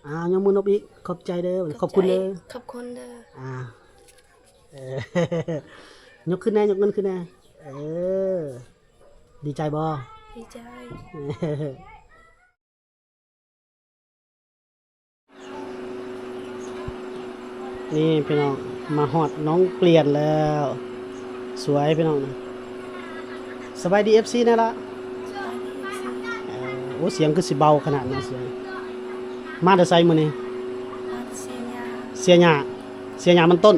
ອ້າວ ຍົກມືນົບອີກ ຂອບໃຈເດີ ຂອບໃຈ ຂອບຄຸນເດີ ຂອບຄຸນເດີ ອ່າ ເອີ ຍົກຂຶ້ນແດ່ ຍົກເງິນຂຶ້ນແດ່ ເອີ ດີໃຈບໍ່? ດີໃຈ. ນີ້ພີ່ນ້ອງ ມາຮອດນ້ອງປ່ຽນແລ້ວ ສວຍພີ່ນ້ອງ. ສະບາຍດີ ເອັຟຊີ ແດ່ລະ. ເອີ ໂອ້ ສຽງຄືຊິເບົາຂະໜາດນັ້ນ ສຽງ. ມາແຕ່ໃສມື້ນີ້? ມາແຕ່ເຊຍຫຍ້າ ເຊຍຫຍ້າ ເຊຍຫຍ້າມັນຕົ້ນ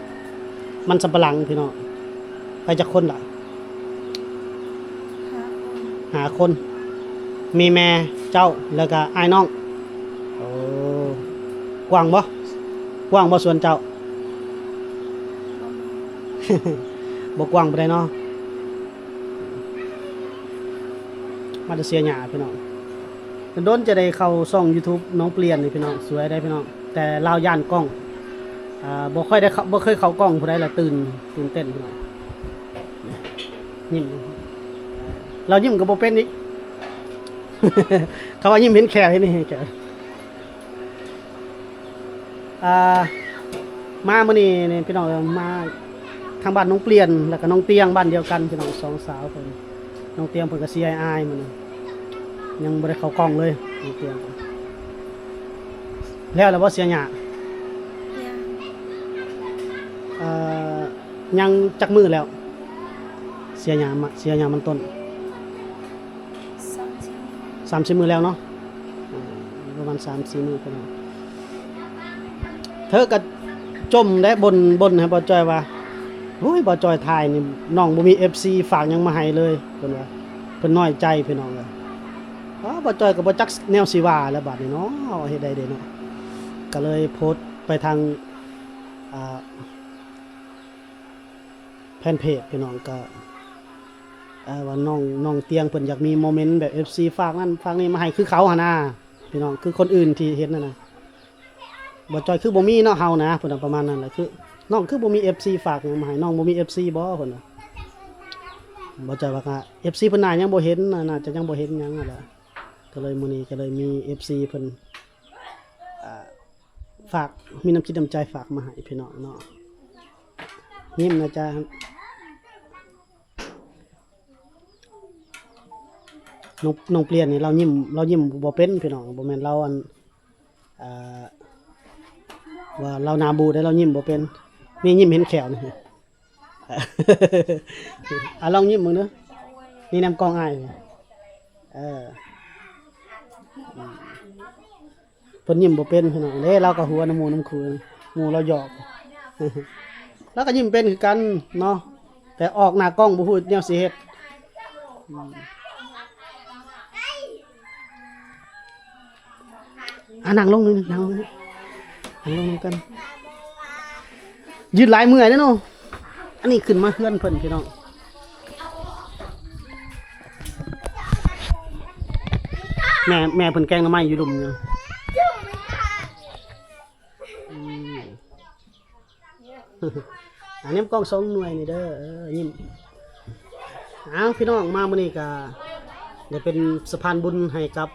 ມັນສຳປະຫຼັງພີ່ນ້ອງ. ໄປຈັກຄົນລະ? ຫ້າຄົນ ຫ້າຄົນ ມີແມ່ເຈົ້າ ແລ້ວກະອ້າຍນ້ອງ. ໂອ້ ກວ້າງບໍ່? ກວ້າງບໍ່ສວນເຈົ້າ? ບໍ່ກວ້າງປານໃດເນາະ. ມາແຕ່ເຊຍຫຍ້າພີ່ນ້ອງ. ດົນໆຈະໄດ້ເຂົ້າຊ່ອງຢູທູບນ້ອງປ່ຽນນີ້ພີ່ນ້ອງ ສວຍໄດ໋ພີ່ນ້ອງ. ແຕ່ລາວຢ້ານກ້ອງ ອ່າ ບໍ່ຄ່ອຍໄດ້ເຂົ້າ ບໍ່ເຄີຍເຂົ້າກ້ອງຜູ້ໃດລະ ຕື່ນ ຕື່ນເຕັ້ນພີ່ນ້ອງ. ຍິ້ມ ລາວຍິ້ມກໍບໍ່ເປັນອີກ ເຂົາວ່າຍິ້ມເຫັນແຂ້ວ ເຫັນນີ້ແຂ້ວ. ອ່າ ມາມື້ນີ້ນີ້ພີ່ນ້ອງເອີຍ ມາທາງບ້ານນ້ອງປ່ຽນ ແລ້ວກໍນ້ອງຕຽງ ບ້ານດຽວກັນພີ່ນ້ອງ ສອງສາວເພິ່ນ. ນ້ອງຕຽງເພິ່ນກໍຊິອາຍໆມື້ນີ້ ຍັງບໍ່ໄດ້ເຂົ້າກ້ອງເລີຍ ນ້ອງຕຽງ. ແລ້ວແລ້ວບໍ່ເຊຍຫຍ້າ? ຍັງ. ເອີ ຍັງຈັກມື້ແລ້ວ ເຊຍຫຍ້າມະ ເຊຍຫຍ້າມັນຕົ້ນ? ສາມສີ່ມື້ ສາມສີ່ມື້ແລ້ວເນາະ. ເອີ ປະມານສາມສີ່ມື້ພຸ້ນນະ. ເທີກໍຈົ່ມແດ່ ບົ່ນ ບົ່ນໃຫ້ບ່າວຈ້ອຍວ່າ ໂອ້ຍ ບ່າວຈ້ອຍຖ່າຍນີ້ ນ້ອງບໍ່ມີເອັຟຊີຝາກຫຍັງມາໃຫ້ເລີຍ ເພິ່ນວ່າ ເພິ່ນນ້ອຍໃຈພີ່ນ້ອງເອີຍ. ອ້າວ ບ່າວຈ້ອຍກໍບໍ່ຈັກແນວຊິວ່າແລ້ວບາດນີ້ເນາະ ເຮັດໃດເດເນາະ. ກໍເລີຍໂພສໄປທາງ ອ່າ ແຟນເພຈພີ່ນ້ອງ ກໍ ເອີ ວ່ານ້ອງ ນ້ອງຕຽງເພິ່ນຢາກມີໂມເມັນແບບເອັຟຊີຝາກນັ້ນຝາກນີ້ມາໃຫ້ຄືເຂົາຫັ້ນນາ ພີ່ນ້ອງ ຄືຄົນອື່ນທີ່ເຫັນຫັ້ນນະ. ບ່າວຈ້ອຍຄືບໍ່ມີເນາະ ເຮົານະ ເພິ່ນວ່າປະມານນັ້ນແຫຼະ. ຄືນ້ອງຄືບໍ່ມີເອັຟຊີຝາກຫຍັງມາໃຫ້ ນ້ອງບໍ່ມີເອັຟຊີບໍ່ ເພິ່ນວ່າ. ບ່າວຈ້ອຍວ່າ ເອັຟຊີເພິ່ນໜ້າຍັງບໍ່ເຫັນ ໜ້າຈະຍັງບໍ່ເຫັນຫຍັງຫັ້ນແຫຼະ. ກໍເລີຍມື້ນີ້ກໍເລີຍມີເອັຟຊີເພິ່ນ ອ່າ ຝາກ ມີນ້ຳຈິດນ້ຳໃຈຝາກມາໃຫ້ພີ່ນ້ອງເນາະ. ຍິ້ມນະຈາ ນ້ອງ ນ້ອງປ່ຽນນີ້ລາວຍິ້ມ ລາວຍິ້ມບໍ່ເປັນພີ່ນ້ອງ. ບໍ່ແມ່ນລາວ ອັນ ອ່າ ວ່າລາວໜ້າບູເດ້ ລາວຍິ້ມບໍ່ເປັນ. ນີ້ຍິ້ມເຫັນແຂ້ວນີ້. ອ່າ ລອງຍິ້ມເບິ່ງເດີ ນີ້ແນມກ້ອງອ້າຍ. ເອີ ເພິ່ນຍິ້ມບໍ່ເປັນພີ່ນ້ອງເດ້. ລາວກໍຫົວນຳໝູ່ນຳຄູ່ ໝູ່ລາວຫຍອກ ລາວກໍຍິ້ມເປັນຄືກັນເນາະ ແຕ່ອອກໜ້າກ້ອງບໍ່ຮູ້ແນວຊິເຮັດ. ອ່າ ນັ່ງລົງນີ້ ນັ່ງລົງນີ້ ນັ່ງລົງນຳກັນ. ຢືນຫຼາຍເມື່ອຍເດ້ເນາະ. ອັນນີ້ຂຶ້ນມາເຮືອນເພິ່ນພີ່ນ້ອງ. ແມ່ ແມ່ເພິ່ນແກງໜໍ່ໄມ້ຢູ່ລຸ່ມຢູ່. ອືມ ອ່າ ແນມກ້ອງສອງໜ່ວຍນີ້ເດີ ເອີ ຍິ້ມ. ອ້າວ ພີ່ນ້ອງ ມາມື້ນີ້ກະໄດ້ເປັນສະພານບຸນໃຫ້ກັບ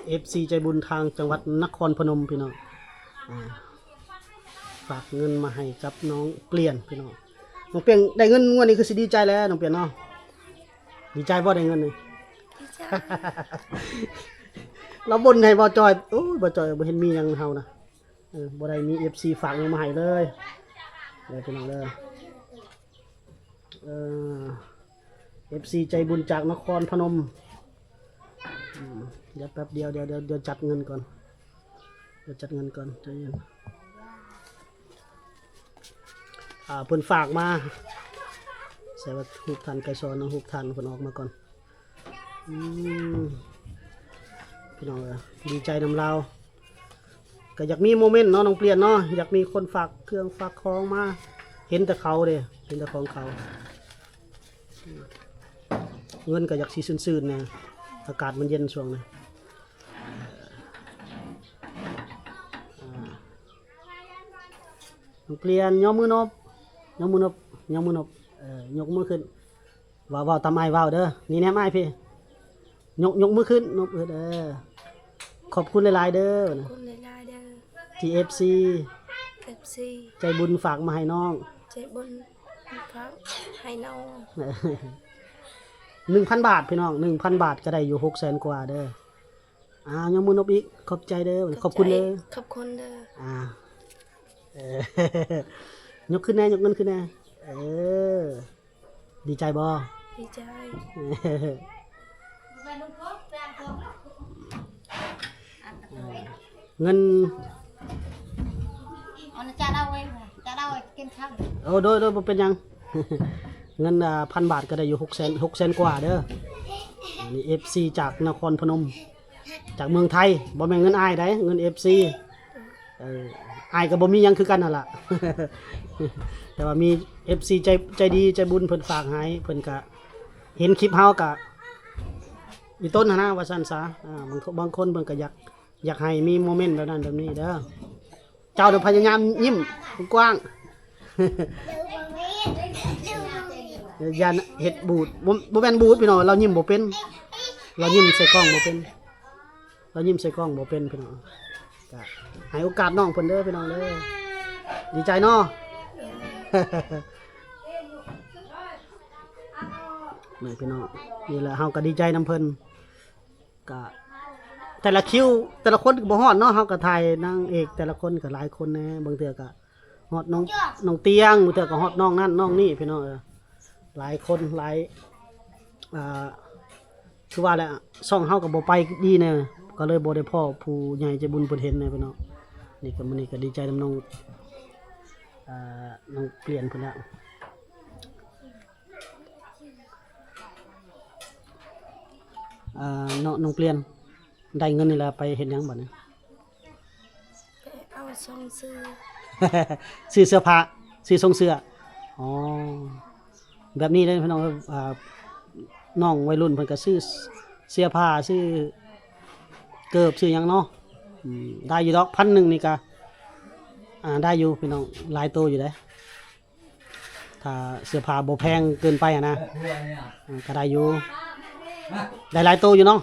ເອັຟຊີໃຈບຸນທາງຈັງຫວັດນະຄອນພະນົມພີ່ນ້ອງ. ອ່າ ຝາກເງິນມາໃຫ້ກັບນ້ອງປ່ຽນພີ່ນ້ອງ. ນ້ອງປ່ຽນໄດ້ເງິນງວດນີ້ຄືຊິດີໃຈແລ້ວນ້ອງປ່ຽນເນາະ. ດີໃຈບໍ່ໄດ້ເງິນນີ້? ດີໃຈ. ລາວບົ່ນໃຫ້ບ່າວຈ້ອຍ ໂອ້ຍ ບ່າວຈ້ອຍບໍ່ເຫັນມີຫຍັງເຮົານະ. ເອີ ບໍ່ໄດ້ມີເອັຟຊີຝາກຫຍັງມາໃຫ້ເລີຍ ເດີພີ່ນ້ອງເດີ. ເອີ ເອັຟຊີໃຈບຸນຈາກນະຄອນພະນົມ. ອືມ ດຽວແປັບດຽວ ດຽວ ດຽວ ດຽວຈັດເງິນກ່ອນ ດຽວຈັດເງິນກ່ອນ ໃຈເຢັນ. ອ່າ ເພິ່ນຝາກມາ ໃສ່ວ່າຮູບທ່ານໄກສອນເນາະ ຮູບທ່ານເພິ່ນອອກມາກ່ອນ. ອືມ ພີ່ນ້ອງເອີຍ ດີໃຈນຳລາວ ກໍຢາກມີໂມເມັນເນາະ ນ້ອງປ່ຽນເນາະ ຢາກມີຄົນຝາກເຄື່ອງຝາກຂອງມາ. ເຫັນແຕ່ເຂົາເດ້ ເຫັນແຕ່ຂອງເຂົາ. ເງິນກໍຢາກຊິຊື່ນໆແດ່ ອາກາດມັນເຢັນຊ່ວງນີ້. ນ້ອງປ່ຽນ ຍົກມືນົບ ຍົກມືນົບ ຍົກມືນົບ. ເອີ ຍົກມືຂຶ້ນ ເວົ້າ ເວົ້າຕາມອ້າຍເວົ້າເດີ. ນີ້ແນມອ້າຍພີ້ ຍົກ ຍົກມືຂຶ້ນ ນົບເອີ ເອີ ຂອບຄຸນຫຼາຍໆເດີ ຂອບຄຸນຫຼາຍໆເດີ. ທີ່ເອັຟຊີ ເອັຟຊີ ໃຈບຸນຝາກມາໃຫ້ນ້ອງ ໃຈບຸນຝາກໃຫ້ນ້ອງ ໜຶ່ງພັນບາດພີ່ນ້ອງ ໜຶ່ງພັນບາດກໍໄດ້ຢູ່ຫົກແສນກວ່າເດີ. ອ້າວ ຍົກມືນົບອີກ ຂອບໃຈເດີ ຂອບໃຈ ຂອບຄຸນເດີ ຂອບຄຸນເດີ ອ່າ ເອີ ຍົກຂຶ້ນແດ່ ຍົກເງິນຂຶ້ນແດ່ ເອີ ດີໃຈບໍ່? ດີໃຈ ເອີ ເງິນ ເອົານະ ຈາດເອົາເວີຍ ຈາດເອົາເວີຍ ກິນເຂົ້າ ໂອ້ ໂດຍ ໂດຍ ບໍ່ເປັນຫຍັງ ເງິນ ອ່າ ພັນບາດກໍໄດ້ຢູ່ຫົກແສນ ຫົກແສນກວ່າເດີ ອັນນີ້ເອັຟຊີຈາກນະຄອນພະນົມ ຈາກເມືອງໄທ ບໍ່ແມ່ນເງິນອ້າຍໃດ ເງິນເອັຟຊີ ເອີ ອ້າຍກໍບໍ່ມີຫຍັງຄືກັນຫັ້ນລະ ແຕ່ວ່າມີເອັຟຊີໃຈ ໃຈດີໃຈບຸນເພິ່ນຝາກໃຫ້ ເພິນກະເຫັນຄລິບເຮົາກະອີຕົນຫັ້ນນະ ວ່າຊັ້ນຊະ ອ່າ ບາງ ບາງຄົນເພິ່ນກະຢາກ ຢາກໃຫ້ມີໂມເມັນແບບນັ້ນແບບນີ້ເດີ. ເຈົ້ານະພະຍາຍາມຍິ້ມກວ້າງໆ ຢ້ານເຮັດບູດ ບໍ່ ບໍ່ແມ່ນບູດພີ່ນ້ອງ ລາວຍິ້ມບໍ່ເປັນ ລາວຍິ້ມໃສ່ກ້ອງບໍ່ເປັນ ລາວຍິ້ມໃສ່ກ້ອງບໍ່ເປັນພີ່ນ້ອງ ກະໃຫ້ໂອກາດນ້ອງເພິ່ນເດີພີ່ນ້ອງເດີ ດີໃຈເນາະ ນີ້ພີ່ນ້ອງ ນີ້ແຫຼະ ເຮົາກໍດີໃຈນຳເພິ່ນ ກະແຕ່ລະຄິວ ແຕ່ລະຄົນກໍບໍ່ຮອດເນາະ ເຮົາກໍຖ່າຍນາງເອກແຕ່ລະຄົນກໍຫຼາຍຄົນແດ່ ບາງເທື່ອກໍຮອດນ້ອງ ນ້ອງຕຽງ ບາງເທື່ອກໍຮອດນ້ອງນັ້ນນ້ອງນີ້ພີ່ນ້ອງເອີຍ ຫຼາຍຄົນຫຼາຍ ອ່າ ຄືວ່າແຫຼະ ຊ່ອງເຮົາກໍບໍ່ໄປດີແດ່ ກໍເລີຍບໍ່ໄດ້ພໍ້ຜູ້ໃຫຍ່ໃຈບຸນເພິ່ນເຫັນແດ່ພີ່ນ້ອງ ນີ້ກໍມື້ນີ້ກໍດີໃຈນຳນ້ອງ ອ່າ ນ້ອງປ່ຽນເພິ່ນແລ້ວ. ເອີ ນ້ອງ ນ້ອງປ່ຽນ ໄດ້ເງິນນີ້ແລ້ວໄປເຮັດຫຍັງບັດນີ້? ໄປເອົາຊົງເສື້ອ ຊື້ເສື້ອຜ້າ ຊື້ຊົງເສື້ອ ອໍ ແບບນີ້ເດ້ພີ່ນ້ອງເອີຍ ອ່າ ນ້ອງໄວລຸ້ນເພິ່ນກໍຊື້ເສື້ອຜ້າ ຊື້ເກີບ ຊື້ຫຍັງເນາະ ອືມ ໄດ້ຢູ່ດອກ ພັນໜຶ່ງນີ້ກໍ ອ່າ ໄດ້ຢູ່ພີ່ນ້ອງ ຫຼາຍໂຕຢູ່ເດ້. ຖ້າເສື້ອຜ້າບໍ່ແພງເກີນໄປຫັ້ນນະ ເອີ ກໍໄດ້ຢູ່ ໄດ້ຫຼາຍໂຕຢູ່ເນາະ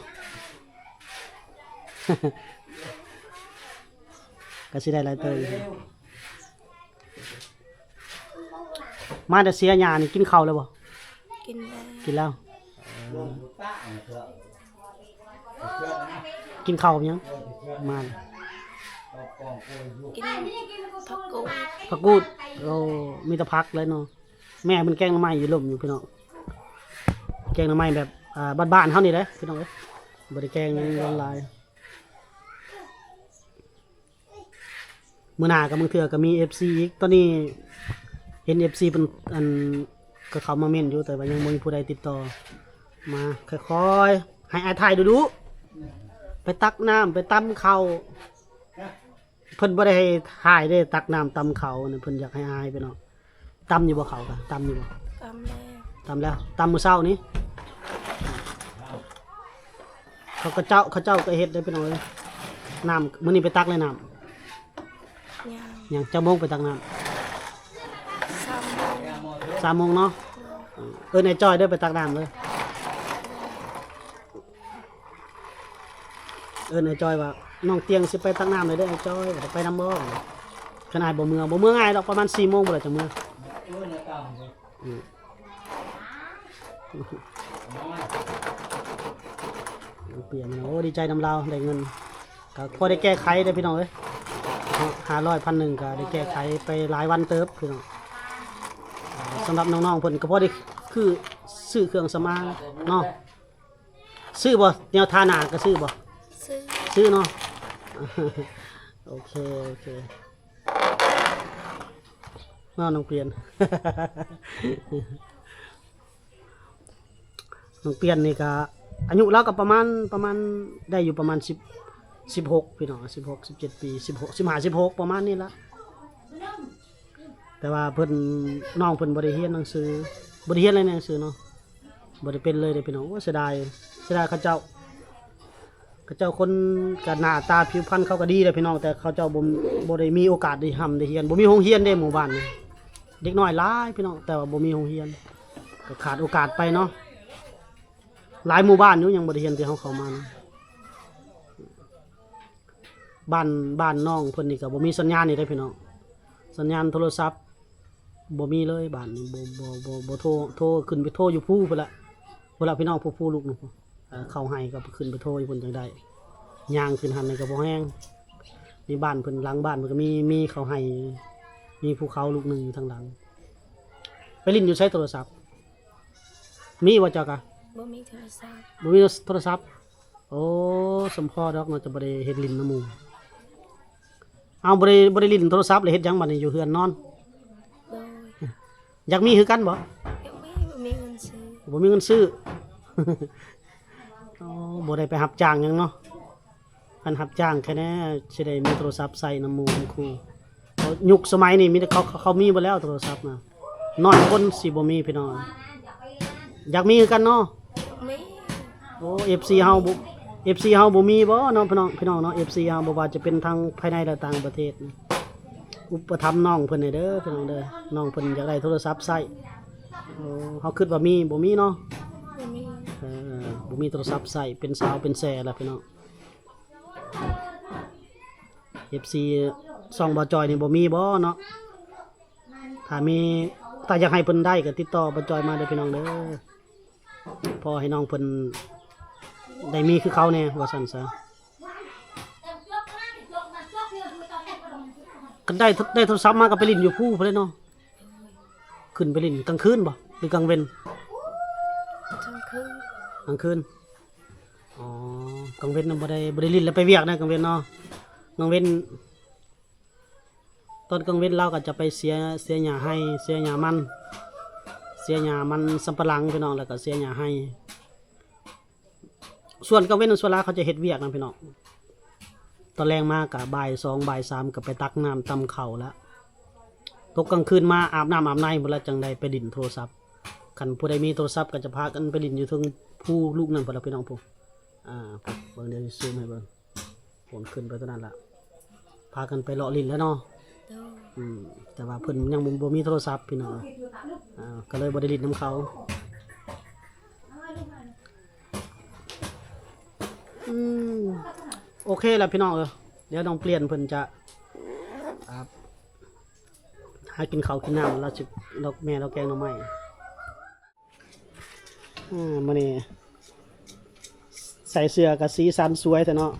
ກໍຊິໄດ້ຫຼາຍໂຕຢູ່. ມາແຕ່ເສຍຫຍ້ານີ້ກິນເຂົ້າແລ້ວບໍ່? ກິນແລ້ວ ກິນແລ້ວ ເອີ. ກິນເຂົ້າຫຍັງ? ມາ ກິນຜັກກູດ ຜັກກູດ ໂອ້ ມີແຕ່ຜັກເລີຍເນາະ ແມ່ເພິ່ນແກງໜໍ່ໄມ້ຢູ່ລຸ່ມຢູ່ພີ່ນ້ອງ ແກງໜໍ່ໄມ້ແບບ ອ່າ ບ້ານໆເຮົານີ້ແຫຼະພີ່ນ້ອງເອີຍ ບໍ່ໄດ້ແກງຫຍັງຫຼາຍ. ມື້ໜ້າກໍບາງເທື່ອກໍມີເອັຟຊີອີກ ຕອນນີ້ເຫັນເອັຟຊີເພິ່ນ ອັນ ກໍເຂົ້າມາເມັ້ນຢູ່ ແຕ່ວ່າຍັງບໍ່ມີຜູ້ໃດຕິດຕໍ່ມາ ຄ່ອຍໆ ໃຫ້ອ້າຍຖ່າຍດຸໆ ໄປຕັກນ້ຳ ໄປຕຳເຂົ້າ ເພິ່ນບໍ່ໄດ້ໃຫ້ຖ່າຍເດ້ ຕັກນ້ຳຕຳເຂົ້ານີ້ ເພິ່ນຢາກໃຫ້ອ້າຍໄປເນາະ. ຕຳຢູ່ບໍ່ເຂົ້າກະ ຕຳຢູ່ບໍ່? ຕຳແລ້ວ ຕຳແລ້ວ ຕຳມື້ເຊົ້ານີ້ ເຂົາ ເຂົາເຈົ້າ ເຂົາເຈົ້າກໍເຮັດໄດ້ພີ່ນ້ອງເອີຍ ນ້ຳ ມື້ນີ້ໄປຕັກແລ້ວນ້ຳ ຍັງ ຍັງ ຈັກໂມງໄປຕັກນ້ຳ? ສາມໂມງ ສາມໂມງເນາະ ເອີ ເອີ້ນອ້າຍຈ້ອຍເດີໄປຕັກນ້ຳເດີ. ເອີ້ນອ້າຍຈ້ອຍວ່າ ນ້ອງຕຽງຊິໄປຕັກນ້ຳແລ້ວເດີອ້າຍຈ້ອຍ ໄປນຳບໍ່? ຄັນອ້າຍບໍ່ເມືອ ບໍ່ເມືອງ່າຍດອກ ປະມານສີ່ໂມງພຸ້ນແຫຼະຈັ່ງເມືອ ອືມ ປ່ຽນ ໂອ້ ດີໃຈນຳລາວ ໄດ້ເງິນ ກໍພໍໄດ້ແກ້ໄຂເດີພີ່ນ້ອງເອີຍ ເນາະ ຫ້າຮ້ອຍ ພັນໜຶ່ງ ກໍໄດ້ແກ້ໄຂໄປຫຼາຍວັນເຕີບພີ່ນ້ອງ ສຳລັບນ້ອງໆເພິ່ນ ກໍພໍໄດ້ ຄື ຊື້ເຄື່ອງສຳອາງເນາະ. ຊື້ບໍ່? ແນວທາໜ້າກໍຊື້ບໍ່? ຊື້ ຊື້ເນາະ ໂອເຄ ໂອເຄ ເນາະ ນ້ອງປ່ຽນ ນ້ອງປ່ຽນນີ້ກໍອາຍຸລາວກໍປະມານ ປະມານໄດ້ຢູ່ປະມານສິບ ສິບຫົກ ພີ່ນ້ອງ ສິບຫົກ ສິບເຈັດປີ ສິບຫົກ ສິບຫ້າ ສິບຫົກ ປະມານນີ້ລະ. ແຕ່ວ່າເພິ່ນ ນ້ອງເພິ່ນບໍ່ໄດ້ຮຽນໜັງສື ບໍ່ໄດ້ຮຽນເລີຍໜັງສືເນາະ ບໍ່ໄດ້ເປັນເລີຍເດ້ພີ່ນ້ອງ. ໂອ້ ເສຍດາຍ ເສຍດາຍເຂົາເຈົ້າ ເຂົາເຈົ້າຄົນກະໜ້າຕາຜິວພັນເຂົາກະດີເດ້ພີ່ນ້ອງ ແຕ່ເຂົາເຈົ້າບໍ່ ບໍ່ໄດ້ມີໂອກາດໄດ້ຮ່ຳໄດ້ຮຽນ ບໍ່ມີໂຮງຮຽນເດ້ໝູ່ບ້ານນີ້ ເດັກນ້ອຍຫຼາຍພີ່ນ້ອງ ແຕ່ວ່າບໍ່ມີໂຮງຮຽນ ກະຂາດໂອກາດໄປເນາະ. ຫຼາຍໝູ່ບ້ານຢູ່ຍັງບໍ່ໄດ້ຮຽນ ແຕ່ເຮົາເຂົ້າມານະ. ບ້ານ ບ້ານນ້ອງເພິ່ນນີ້ກໍບໍ່ມີສັນຍານນີ້ເດ້ພີ່ນ້ອງ, ສັນຍານໂທລະສັບບໍ່ມີເລີຍບ້ານນີ້. ບໍ່ ບໍ່ ບໍ່ ບໍ່ໂທ ໂທຂຶ້ນໄປໂທຢູ່ພູພຸ້ນລະ ພຸ້ນລະພີ່ນ້ອງ, ພູ ພູລູກໜຶ່ງ. ເອີ ເຂົ້າໄຮ່ກໍຂຶ້ນໄປໂທຢູ່ພຸ້ນຈັ່ງໄດ້, ຍ່າງຂຶ້ນຫັ້ນກໍບໍ່ແຮງ. ໃນບ້ານເພິ່ນ ຫຼັງບ້ານເພິ່ນກໍມີ ມີເຂົ້າໄຮ່ ມີພູເຂົາລູກໜຶ່ງຢູ່ທາງຫຼັງ. ໄປຫຼິ້ນຢູ່ໃສໂທລະສັບ? ມີບໍ່ເຈົ້າກະ? ບໍ່ມີໂທລະສັບ. ບໍ່ມີໂທລະສັບ? ໂອ້ ສົມພໍດອກເນາະ ຈະບໍ່ໄດ້ເຮັດຫຼິ້ນນຳໝູ່. ເອົາ ບໍ່ໄດ້ ບໍ່ໄດ້ຫຼິ້ນໂທລະສັບ ແລ້ວເຮັດຫຍັງບັດນີ້ ຢູ່ເຮືອນນອນ? ໂດຍ. ຢາກມີຄືກັນບໍ່? ຢາກມີ ບໍ່ມີເງິນຊື້. ບໍ່ມີເງິນຊື້. ໂອ້ ບໍ່ໄດ້ໄປຮັບຈ້າງຫຍັງເນາະ. ຄັນຮັບຈ້າງແຄ່ແນ່ຊິໄດ້ມີໂທລະສັບໃຊ້ນຳໝູ່ນຳຄູ່. ເພາະຍຸກສະໄໝນີ້ມີແຕ່ເຂົາ ເຂົາມີເບິດແລ້ວໂທລະສັບນະ. ນ້ອຍຄົນຊິບໍ່ມີພີ່ນ້ອງ. ຢາກມີຄືກັນເນາະ. ມີ. ໂອ້ ເອັຟຊີເຮົາບໍ່ ເອັຟຊີເຮົາບໍ່ມີບໍ່ເນາະ ພີ່ນ້ອງ ພີ່ນ້ອງເນາະ? ເອັຟຊີເຮົາ ບໍ່ວ່າຈະເປັນທັງພາຍໃນ ແລະ ຕ່າງປະເທດ ອຸປະຖຳນ້ອງເພິ່ນແດ່ເດີພີ່ນ້ອງເດີ. ນ້ອງເພິ່ນຢາກໄດ້ໂທລະສັບໃຊ້. ໂອ້ ເຮົາຄິດວ່າມີ ບໍ່ມີເນາະ. ບໍ່ມີ. ເອີ ບໍ່ມີໂທລະສັບໃຊ້ ເປັນສາວເປັນແສ່ແລ້ວພີ່ນ້ອງ. ເອັຟຊີຊ່ອງບ່າວຈ່ອຍນີ້ບໍ່ມີບໍ່ເນາະ? ຖ້າມີ ຖ້າຢາກໃຫ້ເພິ່ນໄດ້ກໍຕິດຕໍ່ບ່າວຈ່ອຍມາເດີພີ່ນ້ອງເດີ. ພໍໃຫ້ນ້ອງເພິ່ນໄດ້ມີຄືເຂົາແດ່ວ່າຊັ້ນຊະ. ຄັນໄດ້ ໄດ້ໂທລະສັບມາກໍໄປຫຼິ້ນຢູ່ພູພຸ້ນແຫຼະເນາະ. ຂຶ້ນໄປຫຼິ້ນກາງຄືນບໍ່ ຫຼືກາງເວັນ? ກາງຄືນ. ກາງຄືນ. ອໍ ກາງເວັນນະບໍ່ໄດ້ ບໍ່ໄດ້ຫຼິ້ນ ແລ້ວໄປວຽກນະກາງເວັນເນາະ. ກາງເວັນ ຕອນກາງເວັນລາວກໍຈະໄປເສຍ ເສຍຫຍ້າໄຮ່ ເສຍຫຍ້າມັນ ເສຍຫຍ້າມັນສຳປະຫຼັງພີ່ນ້ອງ ແລ້ວກໍເສຍຫຍ້າໄຮ່. ສ່ວນກາງເວັນສ່ວນຫຼາຍເຂົາຈະເຮັດວຽກນະພີ່ນ້ອງ. ຕອນແລງມາກະບ່າຍສອງ ບ່າຍສາມ ກະໄປຕັກນ້ຳຕຳເຂົ້າລະ. ຕົກກາງຄືນມາອາບນ້ຳອາບໃນພຸ້ນລະ ຈັ່ງໄດ້ໄປຫຼິ້ນໂທລະສັບ. ຄັນຜູ້ໃດມີໂທລະສັບກໍຈະພາກັນໄປຫຼິ້ນຢູ່ເທິງພູລູກນັ້ນພຸ້ນລະພີ່ນ້ອງ. ຜູ້ ອ່າ ເບິ່ງ ດຽວຊິຊູມໃຫ້ເບິ່ງ. ໂອນຂຶ້ນໄປຕົວນັ້ນລະ ພາກັນໄປເລາະຫຼິ້ນແລ້ວເນາະ. ໂດຍ. ອືມ ແຕ່ວ່າເພິ່ນຍັງບໍ່ ບໍ່ມີໂທລະສັບພີ່ນ້ອງ. ອ່າ ກໍເລີຍບໍ່ໄດ້ຫຼິ້ນນຳເຂົາ. ອືມ ໂອເຄລະພີ່ນ້ອງເອີຍ. ດຽວນ້ອງປ່ຽນເພິ່ນຈະ ອ່າ ຫາກິນເຂົ້າກິນນ້ຳ ລາວຊິ ລາວ ແມ່ລາວແກງໜໍ່ໄມ້. ອືມ ມື້ນີ້ໃສ່ເສື້ອກະສີສັນສວຍແທ້ເນາະ.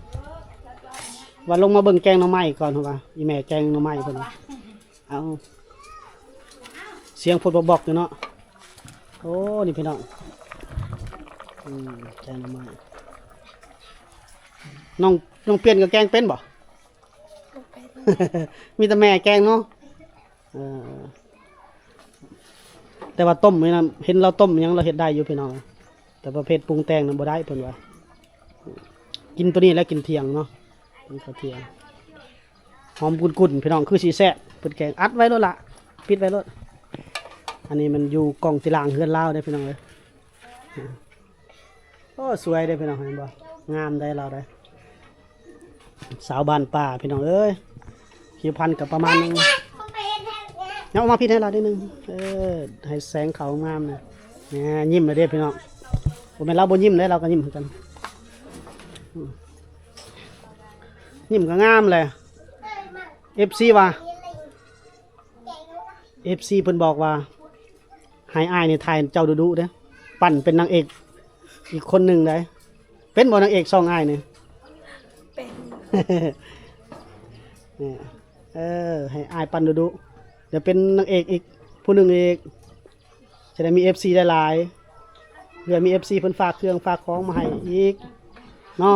ວ່າລົງມາເບິ່ງແກງໜໍ່ໄມ້ກ່ອນ ເພາະວ່າອີ່ແມ່ແກງໜໍ່ໄມ້ເພິ່ນ. ເອົາ ສຽງຟົດບອກໆຢູ່ເນາະ. ໂອ້ ນີ້ພີ່ນ້ອງ. ອືມ ແກງໜໍ່ໄມ້. ນ້ອງ ນ້ອງປ່ຽນກໍແກງເປັນບໍ່? ບໍ່ເປັນ. ມີແຕ່ແມ່ແກງເນາະ. ເອີ ແຕ່ວ່າຕົ້ມນີ້ນະ ເຫັນລາວຕົ້ມຫຍັງລາວເຮັດໄດ້ຢູ່ພີ່ນ້ອງ, ແຕ່ປະເພດປຸງແຕ່ງນະບໍ່ໄດ້ເພິ່ນວ່າ. ກິນໂຕນີ້ແຫຼະ ກິນທ່ຽງເນາະ ກິນເຂົ້າທ່ຽງ. ຫອມກຸ່ນໆ ພີ່ນ້ອງ ຄືຊິແຊບ. ເພິ່ນແກງອັດໄວ້ໂລດລະ ປິດໄວ້ໂລດ. ອັນນີ້ມັນຢູ່ກ້ອງຕິລາງເຮືອນລາວເດ້ພີ່ນ້ອງເອີຍ. ໂອ້ ສວຍເດ້ພີ່ນ້ອງ ເຫັນບໍ່? ງາມໄດ໋ລາວໄດ໋. ສາວບ້ານປ່າພີ່ນ້ອງເອີຍ. ຜິວພັນກໍປະມານໜຶ່ງ. ຍັງອອກມາພີ້ໃຫ້ລາວນິດໜຶ່ງ. ເອີ ໃຫ້ແສງເຂົ້າງາມນະ. ແໝ ຍິ້ມແລ້ວເດ້ພີ່ນ້ອງ. ບໍ່ແມ່ນລາວບໍ່ຍິ້ມເດ້ ລາວກໍຍິ້ມຄືກັນ. ອືມ ຍິ້ມກໍງາມແຫຼະ. ເອັຟຊີວ່າ ເອັຟຊີເພິ່ນບອກວ່າ ໃຫ້ອ້າຍນີ້ຖ່າຍເຈົ້າດຸໆເດ້ ປັ້ນເປັນນາງເອກອີກຄົນໜຶ່ງໄດ໋. ເປັນບໍ່ນາງເອກຊ່ອງອ້າຍນີ້? ເປັນ. ເອີ ໃຫ້ອ້າຍປັ້ນດຸໆ ດຽວເປັນນາງເອກອີກຜູ້ໜຶ່ງອີກ. ຈະໄດ້ມີເອັຟຊີຫຼາຍໆ ເພື່ອມີເອັຟຊີເພິ່ນຝາກເຄື່ອງຝາກຂອງມາໃຫ້ອີກເນາະ.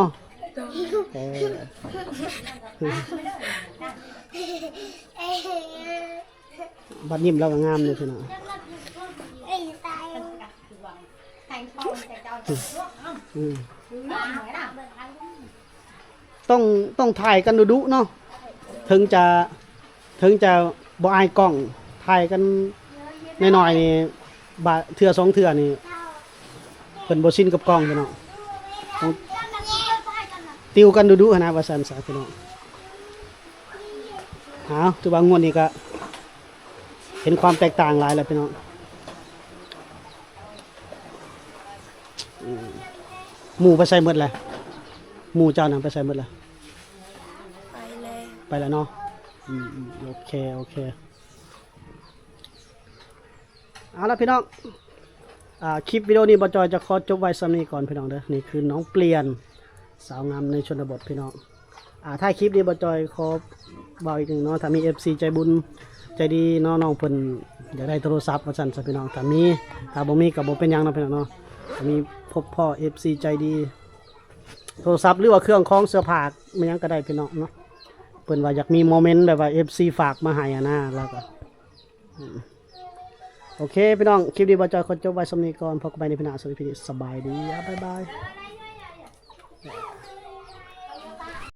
ເອີ ບັດຍິ້ມລາວກໍງາມເດ້ພີ່ນ້ອງ. ອືມ ອືມ ຕ້ອງ ຕ້ອງຖ່າຍກັນດຸໆເນາະ ເຖິງຈະ ເຖິງຈະບໍ່ອາຍກ້ອງ. ຖ່າຍກັນໜ້ອຍໆນີ້ ບາດເທື່ອສອງເທື່ອນີ້ ເພິ່ນບໍ່ຊິນກັບກ້ອງພີ່ນ້ອງ. ຕ້ອງຕິວກັນດຸໆຫັ້ນນະ ວ່າຊັ້ນຊະພີ່ນ້ອງ. ເອົາ ຖືວ່າງວດນີ້ກະເຫັນຄວາມແຕກຕ່າງຫຼາຍແລ້ວພີ່ນ້ອງ. ອືມ ໝູ່ໄປໃສໝົດແລ້ວ? ໝູ່ເຈົ້ານະໄປໃສໝົດແລ້ວ? ໄປ ໄປແລ້ວເນາະ. ອືມໆ ໂອເຄ ໂອເຄ ເອົາລະພີ່ນ້ອງ ອ່າ ຄລິບວິດີໂອນີ້ບ່າວຈອຍຈະຂໍຈົບໄວ້ສ່ຳນີ້ກ່ອນພີ່ນ້ອງເດີ. ນີ້ຄືນ້ອງປ່ຽນ ສາວງາມໃນຊົນນະບົດພີ່ນ້ອງ. ອ່າ ທ້າຍຄລິບນີ້ບ່າວຈອຍຂໍເວົ້າອີກໜຶ່ງເນາະ ຖ້າມີເອັຟຊີໃຈບຸນໃຈດີເນາະ ນ້ອງເພິ່ນຢາກໄດ້ໂທລະສັບວ່າຊັ້ນຊະພີ່ນ້ອງ. ຖ້າມີ ຖ້າບໍ່ມີກໍບໍ່ເປັນຫຍັງເນາະພີ່ນ້ອງເນາະ. ຖ້າມີພົບພໍ້ເອັຟຊີໃຈດີ ໂທລະສັບ ຫຼືວ່າເຄື່ອງຂອງເສື້ອຜ້າ ແມ່ນຫຍັງກໍໄດ້ພີ່ນ້ອງເນາະ. ເພິ່ນວ່າຢາກມີໂມເມັນແບບວ່າເອັຟຊີຝາກມາໃຫ້ຫັ້ນນະ ແລ້ວກໍ ອືມ ໂອເຄພີ່ນ້ອງ ຄລິບນີ້ບ່າວຈອຍຂໍຈົບໄວ້ສ່ຳນີ້ກ່ອນ. ພົບກັນໃໝ່ໃນຄລິບໜ້າ ສຳລັບຄລິບນີ້ ສະບາຍດີ ບາຍບາຍ.